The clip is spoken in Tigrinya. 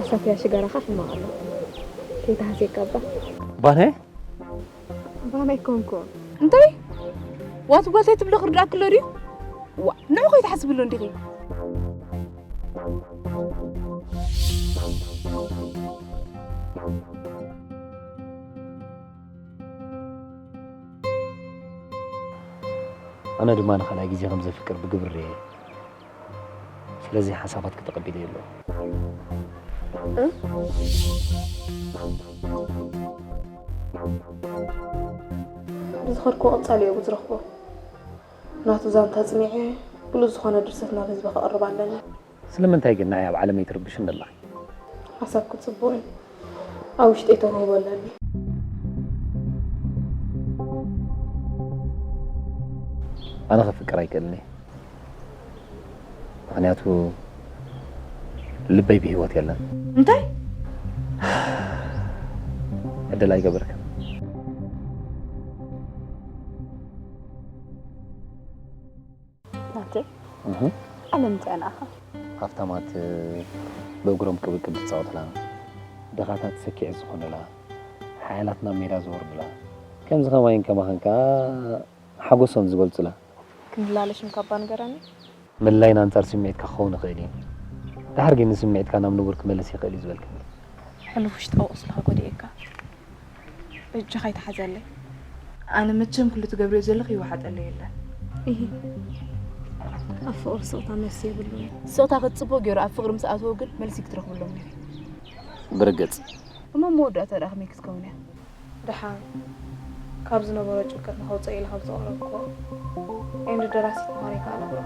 ኣሳትያ ሽጋራኻ ሕማቕ ኣሎ። ከይተሃስየካ እባ። ባናይ ባናይ ኮንኮ። እንታይ ዋት ጓልታይ ትብሎ ክርዳእክሎ ድዩ? ዋ ንዑ ከይትሓስብሉ እንዲኺ። ኣነ ድማ ንኻልኣይ ግዜ ከም ዘፍቅር ብግብሪ እየ። ስለዚ ሓሳባትኪ ተቐቢለ ኣለኹ። ብዝኸድኩዎ ቀጻሊ እየ ዝረኽቦ። ናቱ ዛንታ ጽኒዐ ብሉጽ ዝኾነ ድርሰት ናብ ህዝቢ ከቕርብ ኣለኒ። ስለምንታይ ግን ንዓይ ኣብ ዓለመይ ትርብሽኒ ኣለኺ? ሓሳብኪ ጽቡቕ እዩ። ኣብ ውሽጠይ ተውህቦ ኣለኒ። ኣነ ክፍቅር ኣይክእልን እየ። ምኽንያቱ ልበይ ብህይወት የለን። እንታይ ዕድል ኣይገበርክን። ናቲ እህ። ዓለም እንታይ ናኻ ሃፍታማት ብእግሮም ቅብቅብ ዝፃወትላ፣ ድኻታት ሰኪዐ ዝኾነላ፣ ሓያላት ናብ ሜዳ ዝወርዱላ፣ ከምዚ ከማይን ከማኸን ከዓ ሓጎሶም ዝገልጹላ። ክንላለ ሽም ካባ ንገረኒ። ምልላይና ኣንጻር ስምዒትካ ክኸውን ይኽእል እዩ። ድሓር ግን ንስምዒትካ ናብ ንቡር ክመልስ ይኽእል እዩ ዝበልክኒ። ሕሉፍ ውሽጣዊ ቁስልኻ ጎዲኤካ በጃኻ ኣይትሓዘለይ። ኣነ መቸም ኩሉ ትገብርዮ ዘለኺ ይወሓጠለይ የለን። እሂ፣ ኣብ ፍቕሪ ስቕታ መልሲ የብሉን። ስቕታ ክትጽቦ ገይሩ ኣብ ፍቕሪ ምስ ኣተወ ግን መልሲ ክትረኽብሎም ነይሩ። ብርግጽ እሞ መወዳእታ ደኣ ከመይ ክትከውን እያ? ደሓን ካብ ዝነበሮ ጭንቀት ንኸውፀእ ኢለ ካብ ዘቕረብክዎ ኤንድ ደራሲት ምዃነይ ከዓ ነግሮ።